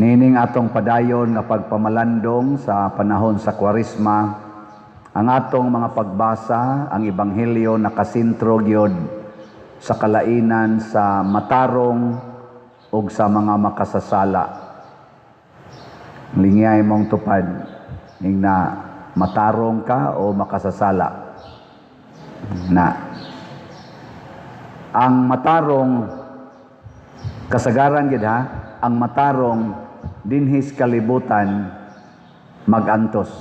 Niining atong padayon nga pagpamalandong sa panahon sa Kwaresma, ang atong mga pagbasa, ang Ebanghelyo nakasentro gyud sa kalainan sa matarong ug sa mga makasasala. Lingyay mong tupad ning na matarong ka o makasasala. Na ang matarong, kasagaran gid ha, ang matarong dinhis kalibutan magantos.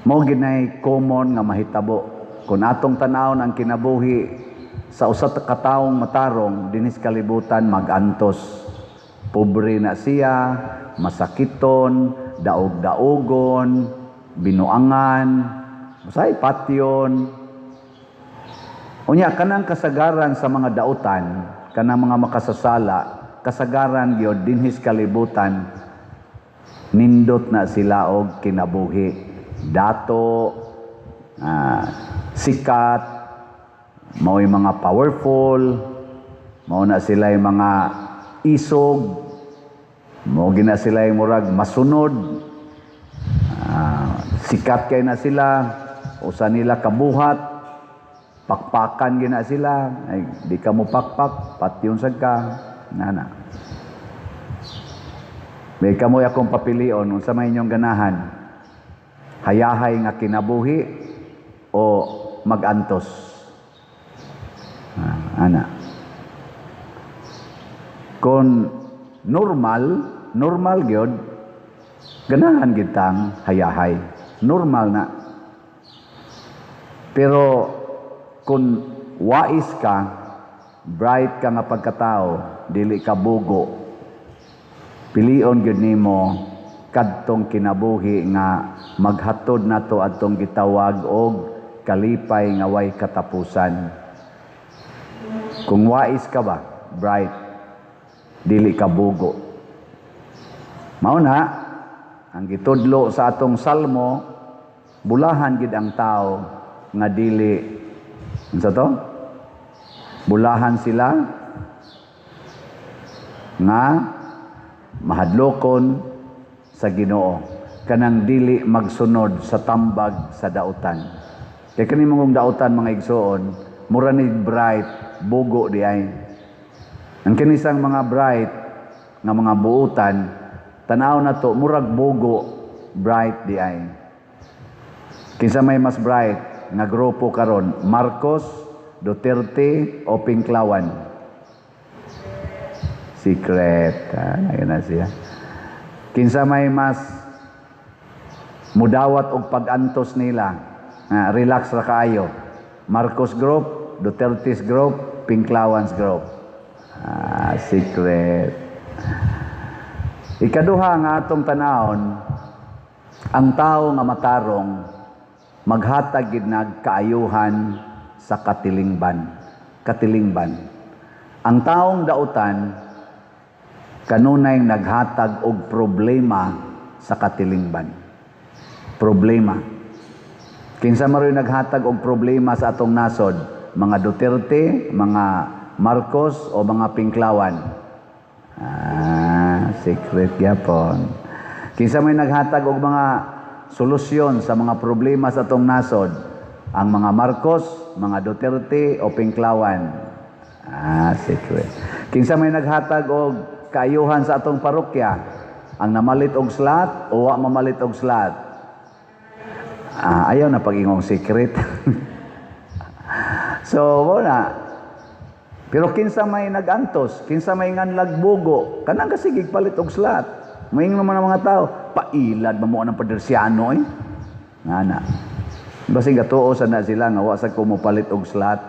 Mao ginay common nga mahitabo. Kung atong tan-awon ang kinabuhi sa usa ka taong matarong dinhis kalibutan, magantos. Pobre na siya, masakiton, daog-daogon, binuangan, usay patyon. Unya kanang kasagaran sa mga dautan, kanang mga makasasala, kasagaran gyud dinhis kalibutan nindot na sila og kinabuhi. Dato, sikat, mao'y mga powerful, mao na sila yung mga isog, mao gina sila yung murag masunod, sikat kay na sila, usa nila kabuhat, pakpakan gina sila, ay di ka mo pakpak, patyon sad ka, nana. May kamoy akong papilion, unsa may inyong ganahan? Hayahay nga kinabuhi o magantos? Ana. Kung normal, normal gyud, ganahan gitang hayahay. Normal na. Pero kung wais ka, bright ka nga pagkatao, dili ka bugo, pilion gyud nimo kadtong kinabuhi nga maghatod nato adtong gitawag og kalipay nga way katapusan. Kung wais ka ba, bright, dili ka bugo. Mao na ang gitudlo sa atong salmo, bulahan gid ang tao nga dili, unsa to? Bulahan sila nga mahadlokon sa Ginoo, kanang dili magsunod sa tambag sa dautan. Kay kani mong dautan, mga igsoon, mura ni bright, bugo di ay. Ang kinisang mga bright nga mga buutan, tanaw na to murag bugo, bright di ay. Kinsa may mas bright nga grupo karon, Marcos, Duterte o Pinklawan? Secret. Ah, na siya. Kinsa may mas mudawat og pag-antos nila? Ah, relax ra kaayo. Marcos Group, Duterte's Group, Pinklawans Group. Ah, secret. Ikaduha nga atong tanawon, ang tao nga matarong maghatag gid nag kaayuhan sa katilingban. Katilingban. Ang taong dautan kanunay naghatag og problema sa katilingban. Problema. Kinsa maroy naghatag og problema sa atong nasod? Mga Duterte, mga Marcos o mga Pinklawan? Ah, secret gyapon. Kinsa may naghatag og mga solusyon sa mga problema sa atong nasod? Ang mga Marcos, mga Duterte o Pinklawan? Ah, secret. Kinsa may naghatag og kaayuhan sa atong parokya? Ang namalit og slot o wa mamalit og slot? Ah, ayaw na pag-ingong secret. So, wala. Pero kinsa may nagantos, kinsa may nganlag bugo, kanang kasigig palit og slot. Moingon naman ang mga tao, pailad man mo ang padersyano eh. Nga na. Basig gatuo sa na sila nga wa sa ko mopalit og slot.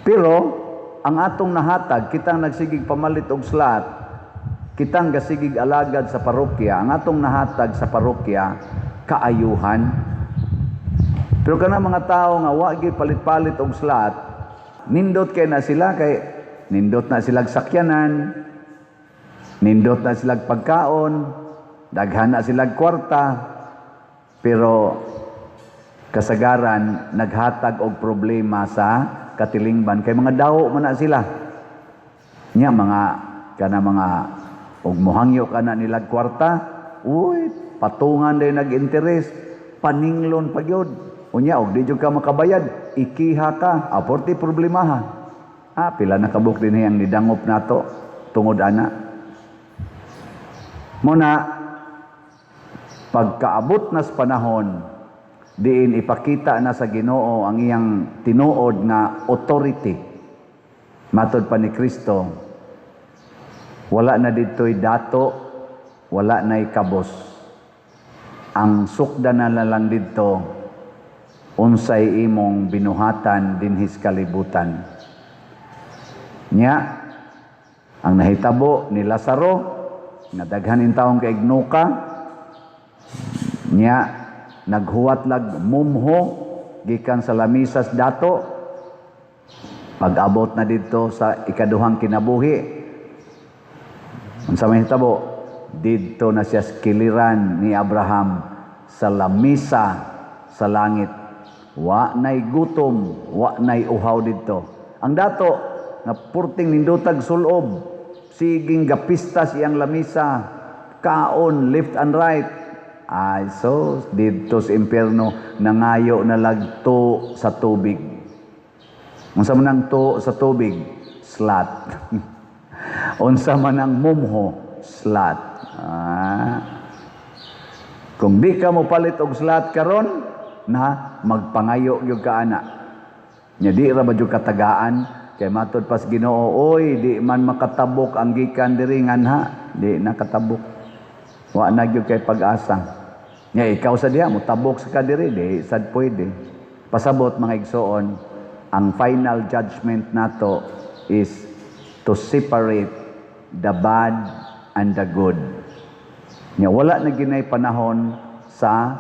Pero ang atong nahatag, kitang nagsigig pamalit og slot, kitang gasigig alagad sa parokya, ang atong nahatag sa parokya, kaayuhan. Pero kana mga tao nga wa gyud palit-palit og slot, nindot kay na sila kay nindot na silag sakyanan, nindot na silag pagkaon, daghan na silag kwarta, pero kasagaran naghatag og problema sa katilingban kay mga dawo man na sila. Nya mga kana mga Ug mohangyo ka na nilag kwarta, uy, patungan din nag-interest, paninglon pa gyud. Unya og di jud ka makabayad, ikiha ka, aporti problema ha. Ah, pila na kabuk din ang nidangop nato tungod ana. Muna pagkaabot na sa panahon diin ipakita na sa Ginoo ang iyang tinuod nga authority. Matod pa ni Kristo, wala na dito'y dato, wala na'y kabos. Ang sukda na lang didto, unsay imong binuhatan dinhis kalibutan. Nya, ang nahitabo ni Lazaro, nga daghan intawong kaignuka, nya, naghuwat lag mumho, gikan sa lamisas dato, pag-abot na didto sa ikaduhang kinabuhi, unsa may hitabo? Didto na siya sa kiliran ni Abraham sa lamisa sa langit. Wa nay gutom, wa nay uhaw didto. Ang dato nga purting nindutag sulob, siging gapistas iyang lamisa, kaon left and right. Ay, so didto sa impyerno nangayo na lagto sa tubig. Unsa man ang to sa tubig? Slut. Unsa man ang mumho? Slut. Ah. Kung di ka mo palit og slut karon, na magpangayo gyud ka ana. Nya di ra ba jud katagaan kay matod pas Ginoo, oy, di man makatabok ang gikan diri nganha, di na katabok. Wa na gyud kay pag-asa. Nya ikaw sa diha mo tabok sa ka diri, di sad pwede. Pasabot, mga igsoon, ang final judgment nato is to separate the bad and the good. Nya wala na ginay panahon sa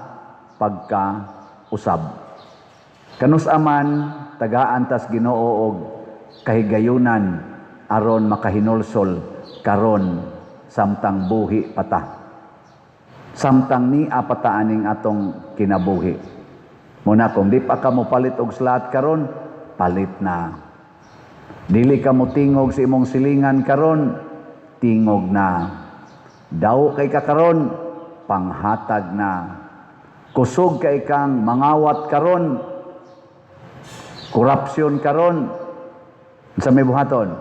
pagkausab. Kanus aman tagaan tas Ginoo og kahigayunan aron makahinulsol karon samtang buhi pata. Samtang nia pata aning atong kinabuhi. Muna kung di pa ka mo palit og slut karon, palit na. Dili ka mo tingog sa imong silingan karon, tingog na. Daw kay ka karon, panghatag na. Kusog kay kang mangawat karon, korupsyon karon, sa may buhaton,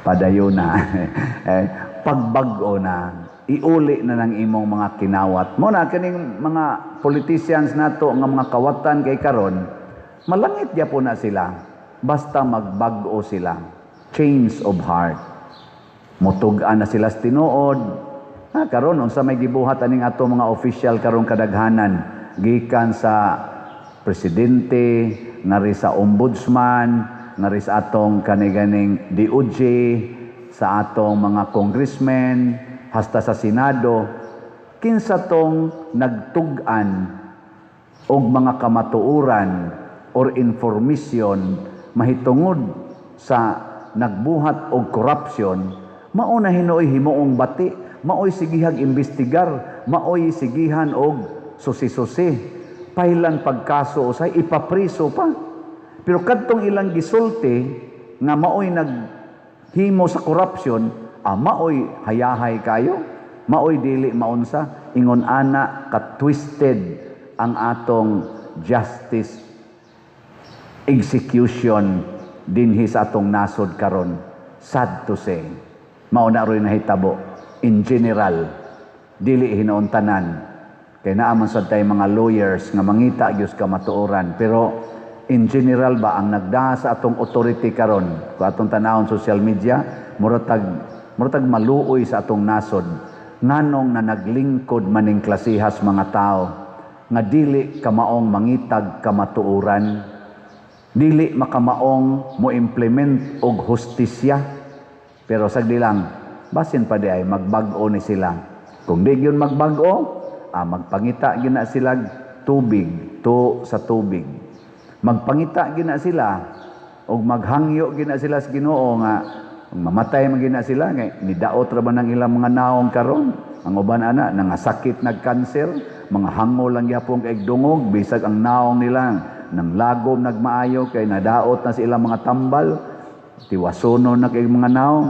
padayon na. Eh, pagbag-o na, iuli na ng imong mga kinawat. Mo na kining mga politicians nato nga mga kawatan kay karon, malangit gyapon na sila basta magbag-o sila. Change of heart. Mutug-an na sila sa tinuod. Ha, karon unsa may gibuhat aning ato mga official karon kadaghanan gikan sa presidente, ngari sa ombudsman, ngari sa atong kaniganing DOJ, sa atong mga congressmen, hasta sa Senado, kinsa tong nagtug-an og mga kamatuoran or information mahitungod sa nagbuhat og corruption, mao na hinuoy himuong bati, maoy sigihag imbestigar, maoy sigihan og susi-susi, pailan pagkaso usay, ipapriso pa. Pero kadtong ilang gisulti nga maoy naghimo sa corruption, ah, maoy hayahay kayo, maoy dili maunsa. Ingon ana ka twisted ang atong justice execution dinhi sa atong nasod karon. Sad to say, mao na ro'y nahitabo in general, dili hinuon tanan kay naa man sad tay mga lawyers nga mangita gyud sa kamatuoran, pero in general ba, ang nagdaa sa atong authority karon, kung atong tanawon social media, muratag maluoy sa atong nasod nganong na naglingkod maning klasihas mga tao nga dili kamaong mangitag kamatuoran, dili makamaong mo implement og hustisya. Pero sagdi lang, basin pa di ay magbag-o ni sila. Kung di gyud magbag-o, ah, magpangita gyud na sila tubig, to sa tubig. Magpangita gyud na sila og maghangyo gyud na sila sa Ginoo nga mamatay man gyud na sila ngay nidaot ra ba ng ilang mga naong karon. Ang uban ana nangasakit, nagkanser, mga hangol lang gyapon kay dungog, bisag ang naong nila nang lagom nagmaayo kay nadaot na sa ilang mga tambal, tiwasuno na kay mga naong.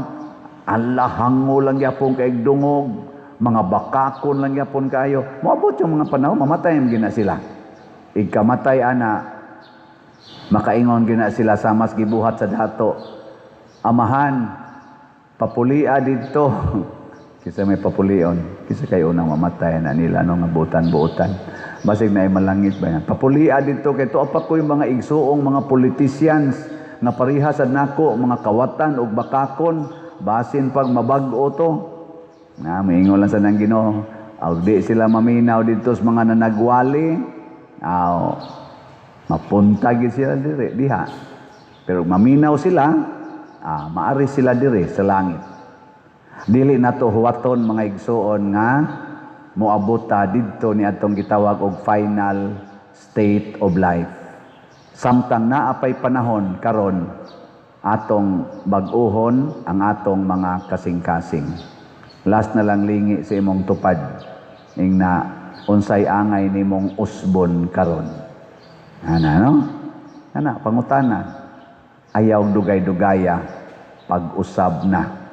Ala, hango lang gyapon kay dungog, mga bakakon lang gyapon kayo. Moabot yung mga panahon, mamatay man gina sila. Igkamatay ana, makaingon gina sila sa mas gibuhat sa dato. "Amahan, papulia dito." Kisa may papulion, kisa kayo unang mamatay na nila, no, nga butan-buotan. Basig na ay malangit ba yan. "Papulia dito kay tuo pa ko yung mga igsuong mga politicians nga pareha sad nako, mga kawatan ug bakakon, basin pag mabag-o to." Na moingon lang sa nang Ginoo. Aw, di sila maminaw dito sa mga nanagwali. Aw, mapunta gid sila dire diha. Pero maminaw sila, maari sila dire sa langit. Dili nato huwaton, mga igsuon, nga moabot ta didto ni atong gitawag og final state of life. Samtang naa pay panahon karon, atong bag-uhon ang atong mga kasing-kasing. Last na lang, lingi sa imong tupad. Ingna, unsay angay nimong usbon karon? Ana, no? Ana, pangutana. Ayaw dugay-dugaya, pag-usab na.